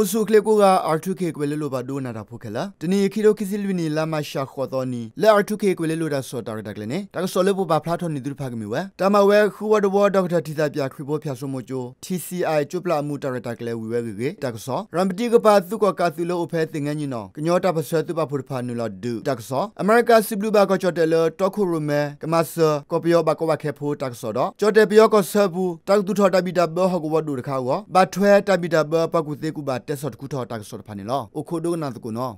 အိၣ်ဆူၣ်အိၣ်ချ့ကိးဂၤ R two K ကွဲၤလ့လိၤ ပှၤဒိကနၣ်တၢ်ဖိခဲလၢာ်, တနံၤအံၤ ခံကထိခံဆံလွံၢ်နံၣ် လါမးရှး ဃိးသီနံၤ လၢ R two K ကွဲၤလ့လိၤတၢ်ကစီၣ်တၢ်ရဲၣ်တၢ်ကျဲၤန့ၣ် တၢ်ကစီၣ်လၢပပာ်ဖျါထီၣ်န့ၢ်သုတဖၣ်ကမ့ၢ်ဝဲ တၢ်မၤဝဲ ဃုဝီတဝီ ဒီကထၢၣ်ထံသးပၠးခရံာ်ဖိဖၠၣ်စိမိၤကၠိ T C I ကၠိပျၢ်အမူးတၢ်ရဲၣ်တၢ်ကျဲၤဝံၤဝဲဂ့ၤဂ့ၤ တၢ်ကစီၣ်, ရၤမတံကပၤသုးကီၣ်ကးသုးလၢအိၣ်ဖဲသ့ၣ်ငဲယုၢ်နီၣ် ကညီတၢ်ပၢၢ်ဆၢသုးပာ်ဖှိၣ်တဖၣ် နုာ်လီၤဒုးတၢ်ကစီၣ်, အမဲရကၤစံးဘျုးဘၣ်ကီၢ်ကၠီၣ်တဲၣ်လၢ တီခိၣ်ရိၣ်မဲ ကမၤစၢၤ ကီၢ်ပယီၤဘၣ်ကီဘၣ်ခဲဖိတၢ်ကစီၣ်ဒီး ကၠီၣ်တဲၣ်ပယီၤကီၢ်ဆၢအပူၤ တၢ်ကသူၣ်ထီၣ်တၢ်ဘံၣ်တၢ်ဘၢဟီၣ်ကဝီၤဒိၣ်တခါအဂီၢ် ဘၣ်ထွဲတၢ်ဘံၣ်တၢ်ဘၢ ပှၤကူၣ်သ့ကူၣ်ဘၣ်တဲဆီၣ်တခူထီၣ်တၢ်ကစီၣ်တဖၣ်န့ၣ်လီၤ. အိၣ်ခိးဒိကနၣ်သကိးနီၣ်.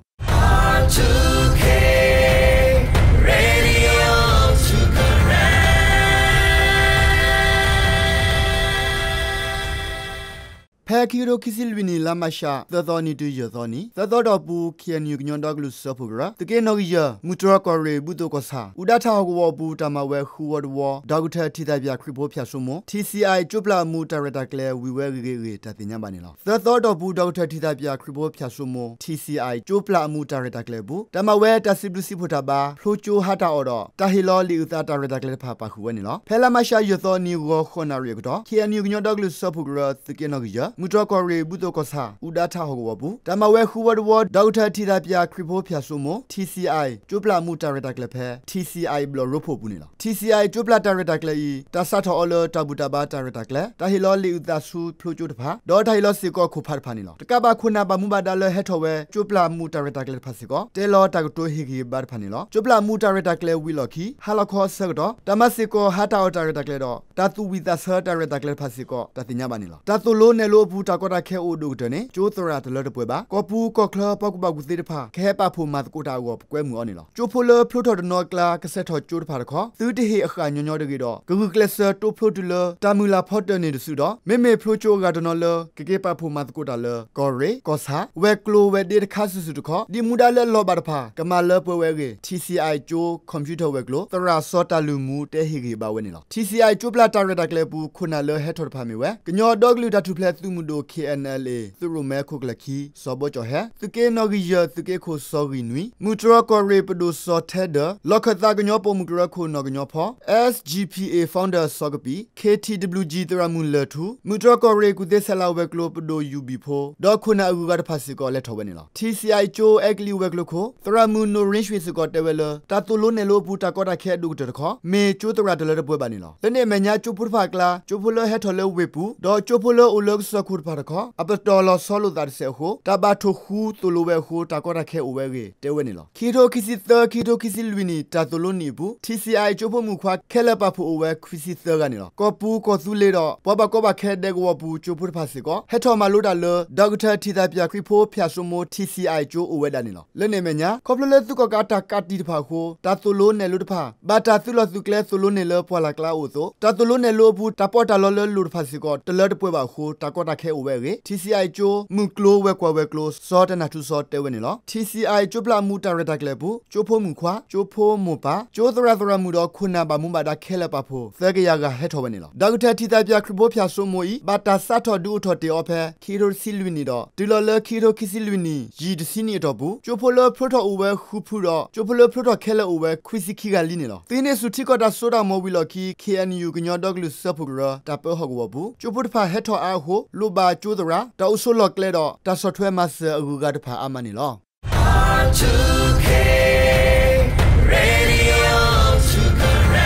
ဖဲခံကထိခံဆံလွံၢ်နံၣ် လါမးရှး သၢသီနံၤတုၤယဲၢ်သီနံၤ သၢသီတီၢ်ပူၤ K N U ကညီဒီကလုာ်စၢဖှိၣ်ကရၢ သုးက့နီၣ်ဂံၢ်ယဲၢ် မုၢ်တြီၢ်ကီၢ်ရ့ၣ် ဘူၣ်သိၣ်ကီၢ်ဆၣ် အူဒၣ်ထၣ်ဟီၣ်ကဝီၤအပူၤ တၢ်မၤဝဲဃုဝီတဝီ ဒီကထၢၣ်ထံသးပၠးခရံာ်ဖိဖၠၣ်စိမိၤ T C I ကၠိပျၢ်အမူးတၢ်ရဲၣ်တၢ်ကျဲၤဝံၤဝဲဂ့ၤဂ့ၤအဂ့ၢ် တၢ်သ့ၣ်ညါဘၣ်န့ၣ်လီၤ. သၢသီတီၢ်ပူၤ ဒီကထၢၣ်ထံသးပၠးခရံာ်ဖိဖၠၣ်စိမိၤ T C I ကၠိပျၢ်အမူးတၢ်ရဲၣ်တၢ်ကျဲၤအပူၤ တၢ်မၤဝဲတၢ်စံးဘျုးစံးဖှိၣ်တၢ်ဘါ ဖျိကၠိဟါတၢ်အီၣ်ဒီး တၢ်ဟ့ၣ်လီၤလံာ်အုၣ်သးတၢ်ရဲၣ်တၢ်ကျဲၤတဖၣ်ပာ်ဃုာ်ဝဲန့ၣ်လီၤ. ဖဲလါမးရှးယဲၢ်သီနံၤ ဂီၤဃိးနၣ်ရံၣ်အကတီၢ် K N U ကညီဒီကလုာ်စၢဖှိၣ်ကရၢ သုးက့နီၣ်ဂံၢ်ယဲၢ် မုၢ်တြီၢ်ကီၢ်ရ့ၣ် ဘူၣ်သိၣ်ကီၢ်ဆၣ် အူဒၣ်ထၣ်ဟီၣ်ကဝီၤအပူၤ တၢ်မၤဝဲဃုဝီတဝီ ဒီကထၢၣ်ထံသးပၠးခရံာ်ဖိဖၠၣ်စိမိၤ T C I ကၠိပျၢ်အမူးတၢ်ရဲၣ်တၢ်ကျဲၤဖဲ T C I ဘျီၣ်ရိဖှိၣ်အပူၤန့ၣ်လီၤ. T C I ကၠိပျၢ်တၢ်ရဲၣ်တၢ်ကျဲၤအံၤ တၢ်စးထီၣ်အီၤလၢတၢ်ဘူၣ်တၢ်ဘါတၢ်ရဲၣ်တၢ်ကျဲၤ, တၢ်ဟ့ၣ်လီၤလံာ်အုၣ်သးဆူဖျိကၠိတဖၣ်, ဒီးတၢ်ဟ့ၣ်လီၤစ့ၢ်ကီးခိၣ်ဖးတဖၣ်န့ၣ်လီၤ. တကးဘၣ်ခိၣ်နၢ်ဘၣ်မူဘၣ်ဒါလၢဟဲထီၣ်ဝဲ ကၠိပျၢ်အမူးတၢ်ရဲၣ်တၢ်ကျဲၤတဖၣ်စ့ၢ်ကီး တဲလီၤတၢ်ကတိၤဟ့ၣ်ဂံၢ်ဟ့ၣ်ဘါတဖၣ်န့ၣ်လီၤ. ကၠိပျၢ်အမူးတၢ်ရဲၣ်တၢ်ကျဲၤဝံၤလီၢ်ခံ ဟါလီၤခီအဆၢကတီၢ် တၢ်မၤစ့ၢ်ကီးဟါတၢ်အီၣ်တၢ်ရဲၣ်တၢ်ကျဲၤဒီး တၢ်သူၣ်ဝံၣ်သးဆၢတၢ်ရဲၣ်တၢ်ကျဲၤတဖၣ်စ့ၢ်ကီး တၢ်သ့ၣ်ညါဘၣ်န့ၣ်လီၤ. တၢ်သိၣ်လိနဲၣ်လိအပူၤ တၢ်ကီတၢ်ခဲအိၣ်ဒိၣ်ကတၢၢ်န့ၣ် ကၠိသရၣ်တလၢတပှဲၤဘၣ်. ကီၢ်ပူၤကီၢ်ချၢ ပှၤကူၣ်ဘၣ်ကူၣ်သ့တဖၣ် ကဟဲပာ်ဖှိၣ်မၤသကိးတၢ်အဂီၢ် ပကွဲမုာ်အီၤန့ၣ်လီၤ. ကၠိဖိလၢဖျိထီၣ်တနီၤအကျါ ကဆှဲထီၣ်ကၠိတဖၣ်တခီ သုတဟ့ၣ်အဃၣ်ညီညီတဂ့ၤဒီး ကဂုာ်ကျဲးစၢးတိဖျိတုၤလၢ တၢ်မုၢ်လၢ်ဖီတၢၢ်န့ၣ်တစုဒီး မ့မ့ၢ်ဖျိကၠိအဂၤတနီၤလၢ ကက့ၤပာ်ဖှိၣ်မၤသကိးတၢ်လၢ ကီၢ်ရ့ၣ်, ကီၢ်ဆၣ်, ဝဲၤကျိၤဝဲၤဒ့တခါစုာ်စုာ်တခီ ဒ်မူဒါလၢအလီၤဘၣ်တဖၣ် ကမၤလၢပှဲၤဝဲအဂ့ၢ် T C I ကၠိ computer ဝဲၤကျိၤ သရၣ်စီၤတၢ်လုၢ်မူ တဲဟ့ၣ်ဂံၢ်ဟ့ၣ်ဘါဝဲန့ၣ်လီၤ. T C I ကၠိပျၢ်တၢ်ရဲၣ်တၢ်ကျဲၤအပူၤ ခိၣ်နၢ်လၢဟဲထီၣ်တဖၣ်မ့ၢ်ဝဲ ကညီဒီကလုာ်တၢ်ထူၣ်ဖျဲးသုးမုၢ်ဒိၣ် K N L A သုးရိၣ်မဲခိၣ်ကျၢၢ်ခံ စီၤဘီကၠီၣ်ဟဲ, သုးက့နီၣ်ဂံၢ်ယဲၢ် သုးက့ခိၣ်စီၤဂံၢ်နွံ, မုၢ်တြီၢ်ကီၢ်ရ့ၣ်ပဒိၣ်စီၤထဲဒၢၣ်, လီၢ်ခၢၣ်သးကညီပိာ်မုၣ်ကရၢခိၣ်နီၣ်ကညီဖီ S G P A founder စီၤကပံာ်, K T W G သရၣ်မုၣ်လၢၢ်ထူ, မုၢ်တြီၢ်ကီၢ်ရ့ၣ်ကူၣ်သ့ဆဲးလၤဝဲၤကျိၤပဒိၣ်ယူၢ်ဘံၣ်ဖိ ဒီးခိၣ်နၢ်အဂုၤအဂၤတဖၣ်စ့ၢ်ကီးလဲၤထီၣ်ဝဲန့ၣ်လီၤ. T C I ကၠိအဲကလံးဝဲၤကျိၤခိၣ် သရၣ်မုၣ်နိၣ်ရ့ၣ်ရွှ့ၣ်စ့ၢ်ကီးတဲဝဲလၢ တၢ်သိၣ်လိနဲၣ်လိအပူၤ တၢ်ကီတၢ်ခဲအဒိၣ်ကတၢၢ်တခီ မ့ၢ်ကၠိသရၣ်တလၢတပှဲၤဘၣ်န့ၣ်လီၤ. လၢန့ၣ်အမဲာ်ညါ ကၠိဖိတဖၣ်အကျါ ကၠိဖိလၢဟဲထီၣ်လၢဝ့ၢ်ပူၤ ဒီးကၠိဖိလၢအိၣ်လၢကစၢၢ်ခိၣ်တဖၣ်တခီ အပတီၢ်လီၤဆီလိာ်သးတစဲးအဃိ တၢ်ဘၣ်ထိၣ်ဃူသိၣ်လိဝဲအဃိ တၢ်ကီတၢ်ခဲအိၣ်ဝဲအဂ့ၢ် တဲဝဲန့ၣ်လီၤ. ခံကထိခံဆံသၢ ခံကထိခံဆံလွံၢ်နံၣ် တၢ်သိၣ်လိနံၣ်အပူၤ T C I ကၠိဖိမုၣ်ခွါခဲလၢာ်ပာ်ဖှိၣ်အိၣ်ဝဲခွံဆံသၢဂၤန့ၣ်လီၤ. ကီၢ်ပူၤကီၢ်သူလ့ၤဒီး ပှၤဘၣ်ကီဘၣ်ခဲဒဲကဝီၤပူၤ ကၠိဖိတဖၣ်စ့ၢ်ကီး ဟဲထီၣ်မၤလိတၢ်လၢ ဒီကထၢၣ်ထံသးပၠးခရံာ်ဖိဖၠၣ်စိမိၤ T C I ကၠိအိၣ်ဝဲဒၣ်န့ၣ်လီၤ. လၢန့ၣ်အမဲာ်ညါ ခီဖျိလၢသုးကီၣ်ကးတၢ်ကးတံာ်တဖၣ်အဃိ တၢ်သိၣ်လိနဲၣ်လိတဖၣ် ဘၣ်တၢ်သုးလီၢ်သုးကျဲသိၣ်လိနဲၣ်လၢပှၢ်လၢ်ကျါအအိၣ်အသိး တၢ်သိၣ်လိနဲၣ်လိအပူၤ တၢ်ပီးတၢ်လီလၢလိၤတဖၣ်စ့ၢ်ကီး တလၢတပှဲၤဘၣ်အဃိ တၢ်ကီတၢ်ခဲအိၣ်ဝဲအဂ့ၢ် T C I ကၠိ မုၢ်ကျိၤဝဲၤကွာ်ဝဲၤကျိၤ စီၤတနၢ်ထူစီၤတဲဝဲန့ၣ်လီၤ. T C I ကၠိပျၢ်အမူးတၢ်ရဲၣ်တၢ်ကျဲၤအပူၤ ကၠိဖိမုၣ်ခွါ, ကၠိဖိမိၢ်ပၢ်, ကၠိသရၣ်သရၣ်မုၣ်ဒီးခိၣ်နၢ်ဘၣ်မူဘၣ်ဒါခဲလၢာ်ပာ်ဖှိၣ် သၢကယၤဂၤဟဲထီၣ်ဝဲန့ၣ်လီၤ. ဒီကထၢၣ်ထံသးပၠးခရံာ်ဖိဖၠၣ်စိမိၤအံၤ ဘၣ်တၢ်စးထီၣ်ဒုးအိၣ်ထီၣ်တ့ၢ်အီၤဖဲ ခံကထိတဆံလွံၢ်နံၣ်ဒီး တုၤလီၤလၢခံကထိခံဆံလွံၢ်နံၣ် ယံာ်တဆံနံၣ်အတီၢ်ပူၤ ကၠိဖိလၢဖျိထီၣ်အိၣ်ဝဲဃုဖုဒီး ကၠိဖိလၢဖျိထီၣ်ခဲလၢာ်အိၣ်ဝဲခွံဆံခံဂၤလံန့ၣ်လီၤ. သုးဟံးန့ၢ်ဆူၣ်ထံကီၢ်တၢ်စိတၢ်ကမီၤဝံၤလီၢ်ခံ K N U ကညီဒီကလုာ်စၢဖှိၣ်ကရၢ တၢ်ပၢဟီၣ်ကဝီၤပူၤ ကၠိဖိတဖၣ်ဟဲထီၣ်အါအဃိ လိၣ်ဘၣ်ကၠိသရၣ်, တၢ်အိၣ်ဆိးလီၢ်ကျဲဒီး တၢ်ဆီၣ်ထွဲမၤစၢၤအဂုၤအဂၤတဖၣ်အါမးန့ၣ်လီၤ.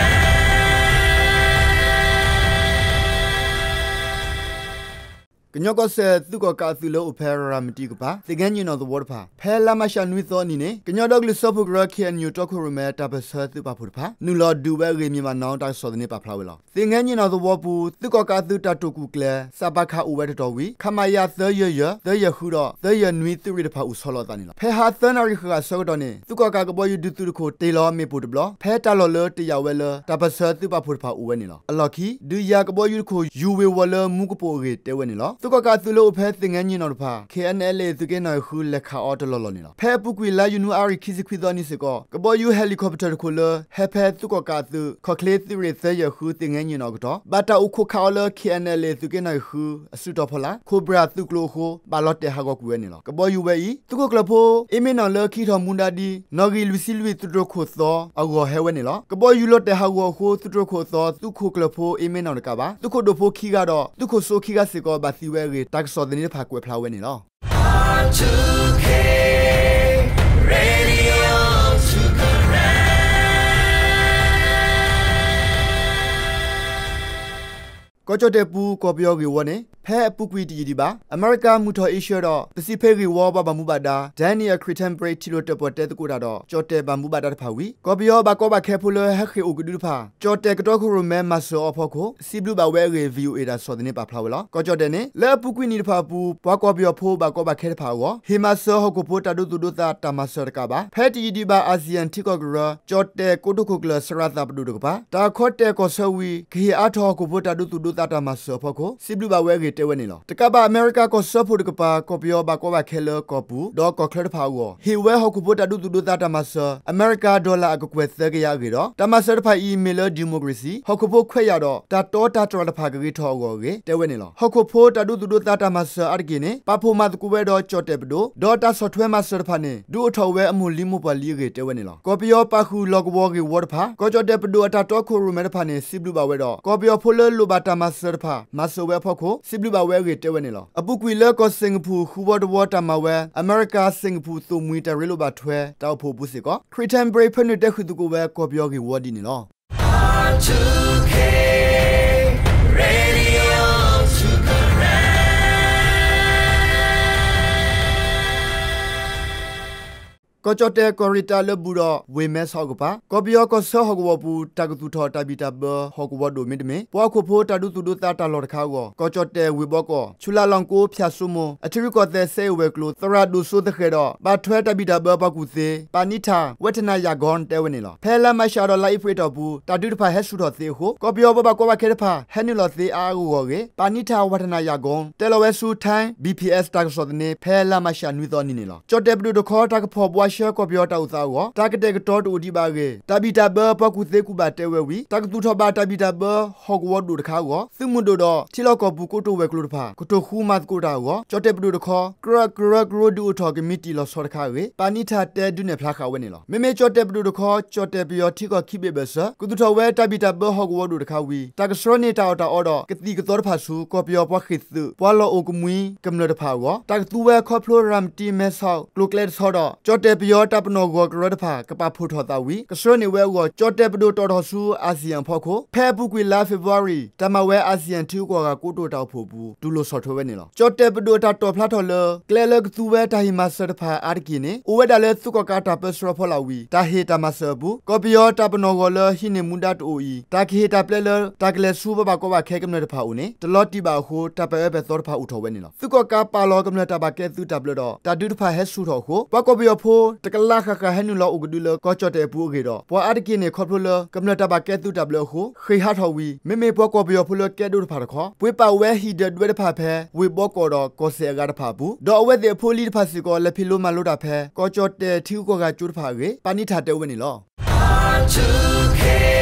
ကညီကီၢ်စဲၣ် သုးကီၣ်ကးအသုးလၢအိၣ်ဖဲရၤမတံကပၤ သ့ၣ်ငဲယုၢ်နီၣ်သဝီတဖၣ် ဖဲလါမးရှးနွံသီအနံၤန့ၣ် ကညီဒီကလုာ်စၢဖှိၣ်ကရၢ K N U တီခိၣ်ရိၣ်မဲ တၢ်ပၢၢ်ဆၢသုးပာ်ဖှိၣ်တဖၣ် နုာ်လီၤဒုးဝဲအဂ့ၢ် မၠ့ၣ်မးနီၣ် တၢ်ကစီၣ်သန့ပာ်ဖျါဝဲလီၤ. သ့ၣ်ငဲယုၢ်နီၣ်သဝီပူၤ သုးကီၣ်ကးအသုးတၢ်တိာ်ကူၣ်ကျဲၤ စးပးခး အိၣ်ဝဲတတီၤဝံၤ ခမရ သၢယဲၢ်ယဲၢ်, သၢယဲၢ်ဃုဒီး သၢယဲၢ်နွံ သုးရ့ၣ်တဖၣ်အိၣ်ဆီလီၤအသးန့ၣ်လီၤ. ဖဲဟါသၢနၣ်ရံၣ်ဃၣ်ဃၣ်အဆၢကတီၢ်န့ၣ် သုးကီၣ်ကးကဘီယူၤဒုးသုးတခိၣ် တ့ၢ်လီၤမ့ၣ်ပိၢ်တဘျီ ဖဲတၢ်လီၢ်လၢတယာ်ဝဲလၢ တၢ်ပၢၢ်ဆၢသုးပာ်ဖှိၣ်တဖၣ်အိၣ်ဝဲန့ၣ်လီၤ. အလီၢ်ခံ ဒုးယၤကဘီယူၤတခိၣ် ယူၤဝ့ၤဝီၤလၢမူကပိာ်အဂ့ၢ် တဲဝဲန့ၣ်လီၤ. သုးကီၣ်ကးအသုးလၢအိၣ်ဖဲသ့ၣ်ငဲယုၢ်နီၣ်တဖၣ် K N L A သုးက့နီၣ်ဂံၢ်ဃု လဲၤခးအီၤတလီၢ်လီၢ်န့ၣ်လီၤ. ဖဲအပူၤကွံာ် လါယနူၤအါရံၤ ခံဆံခွံသီနံၤစ့ၢ်ကီး ကဘီယူၤ helicopter တခိၣ်လၢ ဟဲဖဲသုးကီၣ်ကးအသုး ခီၣ်ချ့သုးရ့ၣ် သၢယဲၢ်ဃု သ့ၣ်ငဲယုၢ်နီၣ်အကတီၢ် ဘၣ်တၢ်အိၣ်ခိးခးအီၤလၢ K N L A သုးက့နီၣ်ဂံၢ်ဃု အစုတီၤဖီလာ် Cobra သုးကျိၤအဃိ ဘၣ်လီၤတဲာ်ဟးဂီၤကွံာ်ဝဲန့ၣ်လီၤ. ကဘီယူၤဝဲအံၤ သုးခိၣ်ကျၢၢ်ဖိ အ့မ့ၣ်နီၣ် လၢခံကထီၣ်မူဒါဒ် နီၣ်ဂံၢ်လွံၢ်ဆံလွံၢ် သုးတြိၤခိၣ်သီ အဂီၢ်ဟဲဝဲန့ၣ်လီၤ. ကဘီယူၤလီၤတဲာ်ဟးဂီၤအဃိ သုးတြိၤခိၣ်သီ သုးခိၣ်ကျၢၢ်ဖိ အ့မ့ၣ်နီၣ်တကးဘၣ် သုးခိၣ်ဒိၣ်ဖိခံဂၤဒီး သုးခိၣ်စိခံဂၤစ့ၢ်ကီး ဘၣ်သံဝဲအဂ့ၢ် တၢ်ကစီၣ်သန့တဖၣ်ကွဲးဖျါဝဲန့ၣ်လီၤ. ကီၢ်ကၠီၣ်တဲၣ်ပူၤ ကီၢ်ပယီၤဂ့ၢ်ဝီန့ၣ် ဖဲအပူၤကွံာ်တယံာ်ဒံးဘၣ် အမဲရကၤမုၢ်ထီၣ်အ့ရှၢၣ်ဒီး ပစံးဖ့ဂ့ၢ်ဝီပှၤဘၣ်မူဘၣ်ဒါ Daniel Kritenbrink ထံၣ်လိာ်တၢၣ်ပီၣ်တဲသကိးတၢ်ဒီး ကၠီၣ်တဲၣ်ဘၣ်မူဘၣ်ဒါတဖၣ်ဝံၤ ကီၢ်ပယီၤဘၣ်ကီဘၣ်ခဲဖိလၢဟဲဃ့ၢ်အိၣ်ကဒုတဖၣ် ကၠီၣ်တဲၣ်ကတီခိၣ်ရိၣ်မဲမၤစၢၤအီၤအဖီခိၣ် စံးဘျုးဘၣ်ဝဲအဂ့ၢ် VOA တၢ်ဆီၣ်သနံးပာ်ဖျါဝဲလီၤ. ကီၢ်ကၠီၣ်တဲၣ်န့ၣ် လၢအပူၤကွံာ်နံၣ်တဖၣ်အပူၤ ပှၤကီၢ်ပယီၤဖိဘၣ်ကီဘၣ်ခဲတဖၣ်အဂီၢ် ဟ့ၣ်မၤစၢၤဟီၣ်ခိၣ်ဖိတၢ်ဒိသူၣ်ဒိသးတၢ်မၤစၢၤတကးဘၣ် ဖဲတယံာ်ဒံးဘၣ် ASEAN ထံကီၢ်ကရၢ ကၠီၣ်တဲၣ်ကိတိာ်ခိၣ်ကျၢၢ် စရၤသးပဒိၣ်တကပၤ တၢ်ခီတဲာ်ကီၢ်ဆၢဝံၤ ကဟ့ၣ်အါထီၣ်ဟီၣ်ခိၣ်ဖိတၢ်ဒိသူၣ်ဒိသးတၢ်မၤစၢၤအဖီခိၣ် စံးဘျုးဘၣ်ဝဲအဂ့ၢ်တဲဝဲန့ၣ်လီၤ. တကးဘၣ် အမဲရကၤကီၢ်စၢဖှိၣ်တကပၤ ကီၢ်ပယီၤဘၣ်ကီဘၣ်ခဲလၢကီၢ်ပူၤ ဒီးကီၢ်ချၢတဖၣ်အဂီၢ် ဟ့ၣ်ဝဲဟီၣ်ခိၣ်ဖိတၢ်ဒိသူၣ်ဒိသးတၢ်မၤစၢၤ အမဲရကၤဒီၣ်လၣ်အကကွဲၢ်သၢကယၤအဂ့ၢ်ဒီး တၢ်မၤစၢၤတဖၣ်အံၤမ့ၢ်လၢ democracy ဟီၣ်ခိၣ်ဖိခွဲးယာ်ဒီး တၢ်တီတၢ်တြၢ်တဖၣ်ကဂ့ၤထီၣ်အဂီၢ်အဂ့ၢ် တဲဝဲန့ၣ်လီၤ. ဟီၣ်ခိၣ်ဖိတၢ်ဒိသူၣ်ဒိသးတၢ်မၤစၢၤအါတက့ၢ်န့ၣ် ပာ်ဖှိၣ်မၤသကိးဝဲဒီးကၠီၣ်တဲၣ်ပဒိၣ် ဒီးတၢ်ဆီၣ်ထွဲမၤစၢၤတဖၣ်န့ၣ် ဒုးအိၣ်ထီၣ်ဝဲအမိၢ်လံမိၢ်ပှၢ်လံအဂ့ၢ်တဲဝဲန့ၣ်လီၤ. ကီၢ်ပယီၤပာ်ဃုာ်လီၢ်ကဝီၤဂ့ၢ်ဝီတဖၣ် ကီၢ်ကၠီၣ်တဲၣ်ပဒိၣ်အတၢ်တီခိၣ်ရိၣ်မဲတဖၣ်န့ၣ် စံးဘျုးဘၣ်ဝဲဒီး ကီၢ်ပယီၤဖိလၢလိၣ်ဘၣ်တၢ်မၤစၢၤတဖၣ် မၤစၢၤဝဲအဖီခိၣ် စံးဘျုးဘၣ်ဝဲအဂ့ၢ်တဲဝဲန့ၣ်လီၤ. အပူၤကွံာ်လၢကီၢ်စ့ၣ်ကပူၤ ဃုဝီတဝီတၢ်မၤဝဲ အမဲရကၤစ့ၣ်ကပူၤသိၣ်မှံတၢ်ရ့လိာ်ဘၣ်ထွဲ တၢ်အိၣ်ဖှိၣ်အပူၤစ့ၢ်ကီး Kritenbrink ဖၢနုာ်တဲဃုာ်သကိးဝဲကီၢ်ပယီၤဂ့ၢ်ဝီဒ်န့ၣ်လီၤ. ကီၢ်ကၠီၣ်တဲၣ်ကီၢ်ရ့ၣ်တၢ်လၢာ်ဘူၣ်ဒီး ဝ့ၢ်မဲဆီးကပၤ ကီၢ်ပယီၤကီၢ်ဆၢဟီၣ်ကဝီၤပူၤ တၢ်ကသူၣ်ထီၣ်တၢ်ဘံၣ်တၢ်ဘၢဟီၣ်ကဝီၤဒိၣ်မ့တမ့ၢ် ပှၤဟီၣ်ခိၣ်ဖိတၢ်ဒိသူၣ်ဒိသးတၢ်လီၢ်တခါအဂီၢ် ကီၢ်ကၠီၣ်တဲၣ်ဝ့ၢ်ဘီကီၢ် ဆူလၢလီၢ်ကိးဖၠၣ်စိမိၤ အထံရူၢ်ကီၢ်သဲးစဲအ့ၣ်ဝဲၤကျိၤ သရၣ်ဒိၣ်စိသဃဲၤဒီး ဘၣ်ထွဲတၢ်ဘံၣ်တၢ်ဘၢပှၤကူၣ်သ့ ပၣ်နံထၣ် ဝဲထနၣ်ယၣ်ကီ တဲဝဲန့ၣ်လီၤ. ဖဲလါမးရှးဒီးလါအ့ဖြ့ၣ်အတီၢ်ပူၤ တၢ်ဒုးတဖၣ်ဟဲဆူၣ်ထီၣ်သ့အဃိ ကီၢ်ပယီၤပှၤဘၣ်ကီဘၣ်ခဲတဖၣ် ဟဲနုာ်လီၤသ့အါအါဂီၢ်ဂီၢ်အဂ့ၢ် ပၣ်နံထၣ် ဝဲထနၣ်ယၣ်ကီ တဲလီၤဝဲဆူ Thai B P S တၢ်ကစီၣ်သန့ ဖဲလါမးရှးနွံသီအနံၤန့ၣ်လီၤ. ကၠီၣ်တဲၣ်ပဒိၣ်တခီ တၢ်ကဖီၣ်ဘှါရှဲကီၢ်ပယီၤတၢ်အိၣ်သးအဂီၢ် တၢ်ကတဲာ်ကတီၤတအိၣ်ဒံးဘၣ်အဂ့ၢ် တၢ်ဘံၣ်တၢ်ဘၢပှၤကူၣ်သ့ကူၣ်ဘၣ်တဲဝဲဝံၤ တၢ်ကသူၣ်ထီၣ်ဘၣ်တၢ်ဘံၣ်တၢ်ဘၢဟီၣ်ကဝီၤဒိၣ်တခါအဂီၢ် သုးမုၢ်ဒိၣ်ဒီး ထံလီၢ်ကီၢ်ပူၤကိတိာ်ဝဲၤကျိၤတဖၣ် ကတိၤဃူမၤသကိးတၢ်အဂီၢ် ကၠီၣ်တဲၣ်ပဒိၣ်တခီ ကြၢးကရၢကရိဒုးအိၣ်ထီၣ်ကမံးတံာ်လီၤဆီတခါအဂ့ၢ် ပၣ်နံထၣ်တဲဒုးနဲၣ်ဖျါဃာ်ဝဲန့ၣ်လီၤ. မ့မ့ၢ်ကၠီၣ်တဲၣ်ပဒိၣ်တခီ ကၠီၣ်တဲၣ်ပယီၤထံကီၢ်ခံဘ့ၣ်ဘၢၣ်စၢၤ ကသူၣ်ထီၣ်ဝဲတၢ်ဘံၣ်တၢ်ဘၢဟီၣ်ကဝီၤဒိၣ်တခါဝံၤ တၢ်ကဆှၢန့ၢ်တၢ်အီၣ်တၢ်အီဒီး ကသံၣ်ကသီတဖၣ်ဆူ ကီၢ်ပယီၤပှၤဃ့ၢ်သုး ပှၤလီၢ်အိၣ်ကမှံကမျၢၢ်တဖၣ်အဂီၢ် တၢ်ကသူဝဲခီဖျိရၤမတံမဲဆီး ကျိၤကျဲတဆီဒီး ကၠီၣ်တဲၣ်ပယီၤတၢ်ပနီၣ်ဂီၤကရၢတဖၣ် ကပာ်ဖှိၣ်ထီၣ်သးဝံၤ ကဆှၢန့ၢ်ဝဲအဂီၢ် ကၠီၣ်တဲၣ်ပဒိၣ်တီၣ်ထီၣ်ဆူ ASEAN အဖီခိၣ် ဖဲအပူၤကွံာ်လါ February တၢ်မၤဝဲ ASEAN ထံဂုၤကီၢ်ဂၤကိတိာ်တၢ်အိၣ်ဖှိၣ်အပူၤ တူၢ်လိာ်ဆီၣ်ထွဲဝဲန့ၣ်လီၤ. ကၠီၣ်တဲၣ်ပဒိၣ်အတၢ်တီၣ်ဖျါထီၣ်လၢ ကျဲလၢကသူဝဲတၢ်ဟ့ၣ်မၤစၢၤတဖၣ်အါတက့ၢ်န့ၣ် အိၣ်ဝဲဒၣ်လၢသုးကီၣ်ကးတၢ်ပၢဆှၢဖီလာ်ဝံၤ တၢ်ဟ့ၣ်တၢ်မၤစၢၤအပူၤ ကီၢ်ပယီၤတၢ်ပနီၣ်ဂီၤလၢဟံးန့ၢ်မူဒါတအိၣ်အံၤ တၢ်ကဟ့ၣ်တၢ်ပျဲလၢ တၢ်ကလဲၤဆူပှၤဘၣ်ကီဘၣ်ခဲကမျၢၢ်တဖၣ်အအိၣ်န့ၣ် တလီၤတံၢ်ဘၣ်အဃိ တၢ်ပာ်အၢပာ်သီတဖၣ်အိၣ်ထီၣ်ဝဲန့ၣ်လီၤ. သုးကီၣ်ကးပာ်လီၤကမျၢၢ်တၢ်ဘၣ်ကဲသုးတၢ်ဘျၢဒီး တၢ်ဒုးတဖၣ်ဟဲဆူၣ်ထီၣ်အဃိ ပှၤကီၢ်ပယီၤဖိ တကလးဃၣ်ဃၣ်ဟဲနုာ်လီၤအိၣ်ကဒုလၢကီၢ်ကၠီၣ်တဲၣ်အပူၤအဂ့ၢ်ဒီး ပှၤအါတက့ၢ်န့ၣ် ခီဖျိလၢ ကမျၢၢ်တၢ်ဘၣ်ကဲသုးတၢ်ဘျၢအဃိ ဃ့ၢ်ဟးထီၣ်ဝံၤ မ့မ့ၢ်ပှၤကီၢ်ပယီၤဖိလၢကဲဒိၣ်တဖၣ်တခီ ပှ့ၤပာ်ဝဲဟံၣ်ဒၢးဒွဲတဖၣ်ဖဲ ဝ့ၢ်ဘီကီၢ်ဒီးကီၢ်စဲၣ်အဂၤတဖၣ်အပူၤ ဒီးအဝဲသ့ၣ်အဖိအလံၤတဖၣ်စ့ၢ်ကီး လဲၤဖံးလိမၤလိတၢ်ဖဲ ကီၢ်ကၠီၣ်တဲၣ်ထံဂုၤကီၢ်ဂၤကၠိတဖၣ်အဂ့ၢ် ပၣ်နံထၣ်တဲဝဲန့ၣ်လီၤ.